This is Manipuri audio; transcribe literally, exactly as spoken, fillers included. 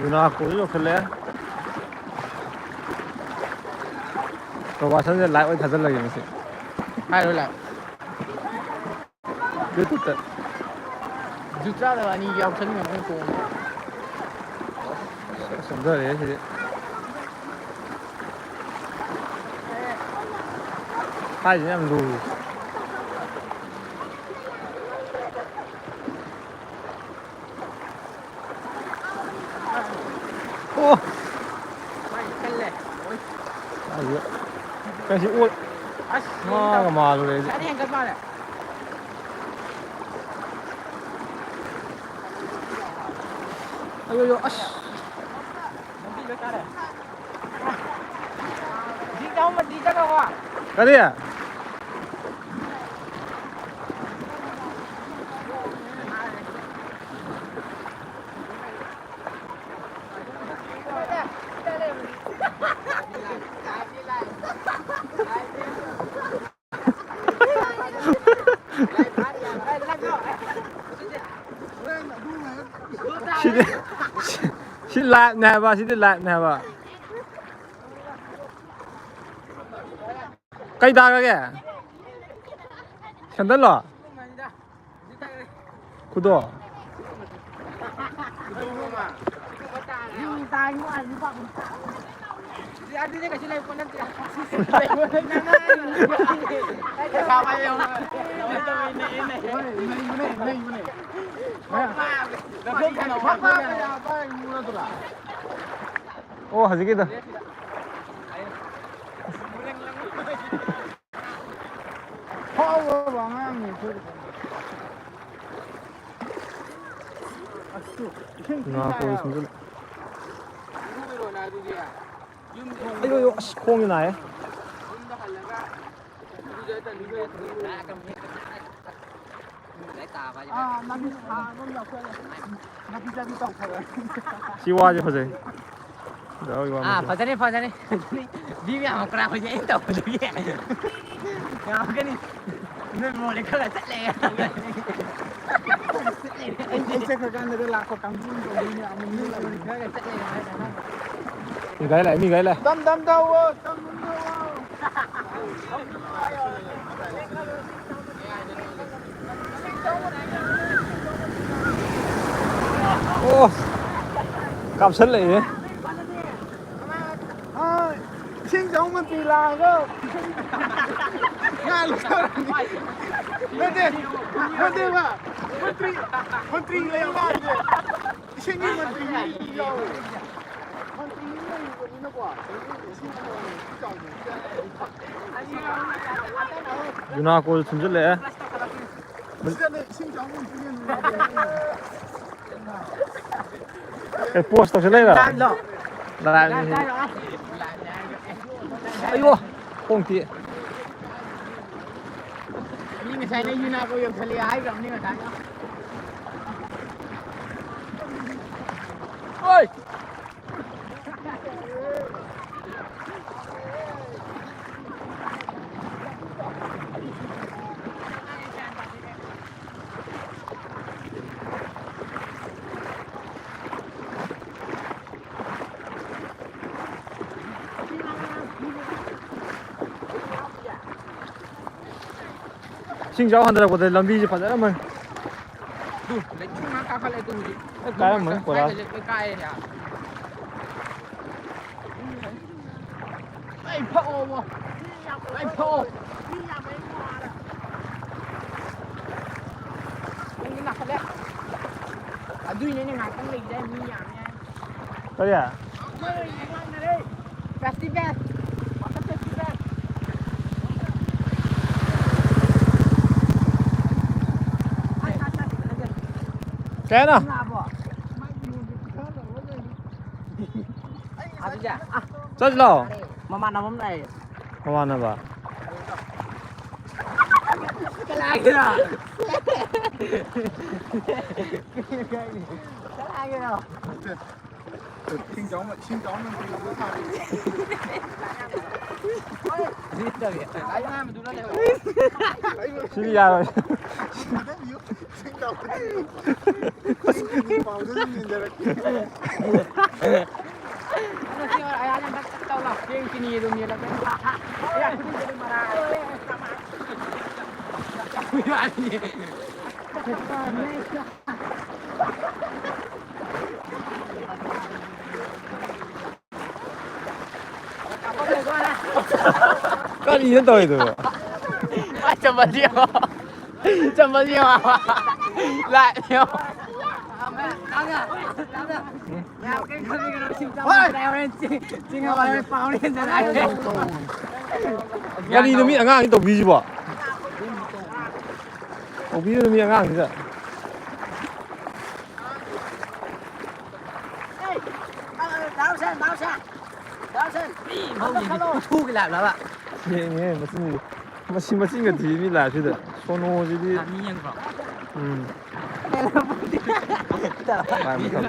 ꯌꯨꯅꯥꯀꯣꯁꯨ ꯌꯧꯁꯜꯂꯛꯑꯦ꯫ ꯔꯣꯕꯥꯔꯠꯁꯟꯁꯦ ꯂꯥꯏꯚ ꯑꯣꯏꯅ ꯊꯥꯖꯤꯜꯂꯒꯦ ꯃꯁꯤ꯫ ꯍꯥꯏꯔꯣ ꯂꯥꯏꯚ꯫ ꯌꯨꯇ꯭ꯌꯨꯕꯇ꯫ ꯖꯨꯠ ꯆꯥꯗꯕ ꯑꯅꯤ ꯌꯥꯎꯁꯟꯈ꯭ꯔꯕꯅꯤ ꯇꯣꯡꯉꯦ꯫ ꯁꯣꯟꯊꯔꯦ ꯁꯤꯗꯤ꯫ ꯍꯥꯏꯁꯤꯅ ꯌꯥꯝ ꯂꯨꯏ꯫ ꯑꯣ! ꯃꯥꯏ ꯀꯜꯂꯦ꯫ ꯑꯣꯏ꯫ ꯑꯗꯨ ꯀꯩꯁꯤ ꯑꯣꯏ꯫ ꯑꯁ, ꯃꯥꯒ ꯃꯥꯜꯂꯨꯔꯦ ꯑꯩꯗꯤ꯫ ꯁꯥꯏꯗ ꯍꯦꯟꯒꯠ ꯃꯥꯜꯂꯦ꯫ ꯑꯌꯣ, ꯌꯣ, ꯑꯁ꯫ ꯂꯝꯕꯤ ꯂꯣꯏ ꯀꯥꯔꯦ꯫ ꯖꯤꯡ ꯆꯥꯎ ꯃꯟꯗꯤ ꯆꯠꯈ꯭ꯔꯕꯣ? ꯀꯔꯤ? ꯁꯤꯗꯤ, ꯁꯤ, ꯁꯤ ꯂꯥꯏꯚꯅꯦ ꯍꯥꯏꯕ, ꯁꯤꯗꯤ ꯂꯥꯏꯚꯅꯦ ꯍꯥꯏꯕ꯫ ꯀꯩ ꯇꯥꯔꯒꯦ? ꯁꯦꯟꯗꯜꯂꯣ? ꯈꯨꯗꯣ? ꯑꯣ, ꯍꯧꯖꯤꯛꯀꯤꯗꯣ꯫ ꯐꯥꯎꯔꯕ ꯑꯉꯥꯡꯅꯤ ꯑꯩꯈꯣꯏꯗꯤ꯫ ꯑꯁ, ꯇꯨ, ꯏꯁꯤꯡ ꯉꯥ ꯀꯣꯏ ꯆꯥꯏ ꯍꯥꯏꯕ꯫ ꯁꯨꯝꯖꯤꯜꯂꯦ꯫ ꯑꯌꯣ, ꯑꯌꯣ, ꯑꯁ, ꯈꯣꯡꯁꯦ ꯅꯥꯏꯌꯦ꯫ ꯑꯥ, ꯅꯥꯄꯤ ꯁꯥꯡꯕ ꯑꯃ ꯌꯥꯎꯁꯜꯂꯦ꯫ ꯅꯥꯄꯤ ꯆꯥꯕꯤ ꯇꯧꯊꯔꯦ꯫ ꯁꯤ ꯋꯥꯁꯦ ꯐꯖꯩ꯫ ꯗꯥ ꯍꯣꯏ ꯋꯥ ꯑꯥ, ꯃꯁꯦ꯫ ꯐꯖꯅꯤ, ꯐꯖꯅꯤ꯫ ꯃꯤ ꯃꯌꯥꯝ ꯀꯅꯥ ꯍꯧꯖꯤꯛ ꯑꯩꯅ ꯇꯧꯕꯗꯨꯒꯤ ꯌꯥꯝꯃꯛꯀꯅꯤ꯫ ꯅꯣꯏ ꯃꯣꯟꯁꯦ ꯈꯔ ꯆꯠꯂꯦ꯫ ꯑꯩ ꯑꯩ ꯆꯠꯈ꯭ꯔꯀꯥꯟꯗꯒ ꯂꯥꯛꯄ ꯀꯥꯡꯕꯨ ꯇꯧꯗꯣꯏꯅꯦ, ꯑꯃꯨꯛ ꯅꯤꯛꯑꯒ꯫ ꯃꯤ ꯒꯥꯔꯤ ꯂꯥꯛꯑꯦ, ꯃꯤ ꯒꯥꯔꯤ ꯂꯥꯛꯑꯦ꯫ ꯇꯝ ꯇꯝ ꯊꯧꯋꯣ, ꯇꯝ ꯇꯝ ꯊꯧꯋꯣ꯫ ꯑꯣ, ꯀꯥꯞꯁꯜꯂꯛꯑꯦ꯫ ꯏꯁꯤꯡ ꯆꯥꯎ ꯃꯟꯇ꯭ꯔꯤ ꯂꯥꯛꯑꯒ ꯉꯥ ꯂꯧꯊꯔꯅꯤ꯫ ꯅꯠꯇꯦ, ꯅꯠꯇꯦꯕ꯫ ꯃꯟꯇ꯭ꯔꯤ, ꯃꯟꯇ꯭ꯔꯤ ꯂꯩ ꯃꯥꯜꯂꯦ꯫ ꯏꯁꯤꯡꯒꯤ ꯃꯟꯇ꯭ꯔꯤ ꯌꯥꯎꯋꯦ꯫ ꯃꯟꯇ꯭ꯔꯤ ꯂꯩꯕꯅꯤꯅꯀꯣ꯫ ꯏꯁꯤꯡ ꯆꯥꯎꯕ꯫ ꯌꯨꯅꯥꯀꯣꯁꯨ ꯊꯨꯝꯖꯤꯜꯂꯛꯑꯦ꯫ ꯁꯤꯗꯅꯦ ꯏꯁꯤꯡ ꯆꯥꯎꯕ ꯃꯟꯇ꯭ꯔꯤ ꯌꯦꯡꯉꯨ꯫ ꯑꯦ, ꯄꯣꯁ ꯇꯧꯁꯜꯂꯛꯏꯔꯣ? ꯂꯥꯛꯂꯣ꯫ ꯂꯥꯛꯂꯣ꯫ ꯑꯌꯣ, ꯈꯣꯡ ꯇꯦꯛꯑꯦ꯫ ꯃꯤ ꯉꯁꯥꯏꯅ ꯌꯨꯅꯥꯀꯣ ꯌꯧꯁꯜꯂꯛꯑꯦ ꯍꯥꯏꯈ꯭ꯔꯕꯅꯤ ꯉꯁꯥꯏꯅ꯫ ꯑꯣꯏ! ꯏꯁꯤꯡ ꯏꯆꯥꯎ ꯍꯟꯊꯔꯛꯄꯗ ꯂꯝꯕꯤꯁꯦ ꯐꯖꯔꯝꯃꯅꯤ꯫ ꯇꯨ, ꯂꯩꯆꯤꯜ ꯉꯥꯛ ꯀꯥꯈꯠꯂꯦ ꯇꯨ ꯍꯧꯖꯤꯛ꯫ ꯂꯣꯏ ꯀꯥꯏꯔꯝꯃꯅꯤ ꯄꯨꯔꯥ꯫ ꯁ꯭ꯋꯥꯏꯗꯁꯦ ꯂꯣꯏ ꯀꯥꯏꯔꯦ ꯌꯥ꯫ ꯑꯩ ꯐꯛꯑꯣꯕꯣ꯫ ꯑꯩ ꯐꯛꯑꯣ꯫ ꯃꯤ ꯌꯥꯝꯃꯦ, ꯑꯩ ꯋꯥꯔꯦ꯫ ꯄꯨꯡꯗꯤ ꯅꯥꯈꯠꯂꯦ꯫ ꯑꯗꯨꯏꯅꯦ ꯑꯩꯅ ꯉꯥꯏꯍꯥꯛꯇꯪ ꯂꯩꯒꯦ ꯍꯥꯏ, ꯃꯤ ꯌꯥꯝꯃꯦ ꯍꯥꯏ꯫ ꯀꯔꯤ? ꯐꯦꯁꯇꯤꯚꯦꯜ꯫ Water festival. ꯀꯩ ꯍꯥꯏꯅꯣ? ꯂꯥꯛꯑꯕꯣ? ꯑꯗꯨꯗꯤ, ꯑ, ꯆꯠꯁꯤ ꯂꯥꯛꯑꯣ꯫ ꯃꯃꯥꯟꯅꯕ ꯑꯃ ꯂꯥꯛꯑꯦ꯫ ꯃꯃꯥꯟꯅꯕ? ꯀꯅꯥꯒꯤꯅꯣ? ꯀꯅꯥꯒꯤꯅꯣ? ꯏꯁꯤꯡ ꯆꯥꯎꯃꯟ-, ꯏꯁꯤꯡ ꯆꯥꯎꯃꯟꯕꯒꯤ ꯊꯥꯔꯤ꯫ ꯁꯤꯗꯤ ꯌꯥꯔꯣꯏ꯫ ꯀꯔꯤꯅꯣ ꯇꯧꯔꯤꯗꯨꯕꯣ? ꯆꯝꯕꯜ ꯌꯦꯡꯉꯣ꯫ ꯆꯝꯕꯜ ꯌꯦꯡꯉꯣ꯫ ꯂꯥꯏꯠ ꯌꯦꯡꯉꯣ꯫ ꯀꯔꯤꯅꯣ ꯃꯤ ꯑꯉꯥꯡꯁꯤ ꯇꯧꯕꯤꯔꯤꯁꯤꯕꯣ? ꯇꯧꯕꯤꯔꯤꯕ ꯃꯤ ꯑꯉꯥꯡꯁꯤꯗ꯫ ꯌꯦꯡꯉꯦ, ꯃꯆꯤꯟ, ꯃꯁꯤ ꯃꯆꯤꯟꯒ ꯊꯤ ꯃꯤ ꯂꯥꯛꯑꯁꯤꯗ꯫ ꯁꯣꯅꯣꯁꯤꯗꯤ꯫ ꯃꯤ ꯌꯦꯡꯕ꯭ꯔꯣ? ꯎꯝ꯫ ꯃꯥꯏ ꯃꯊꯛ꯫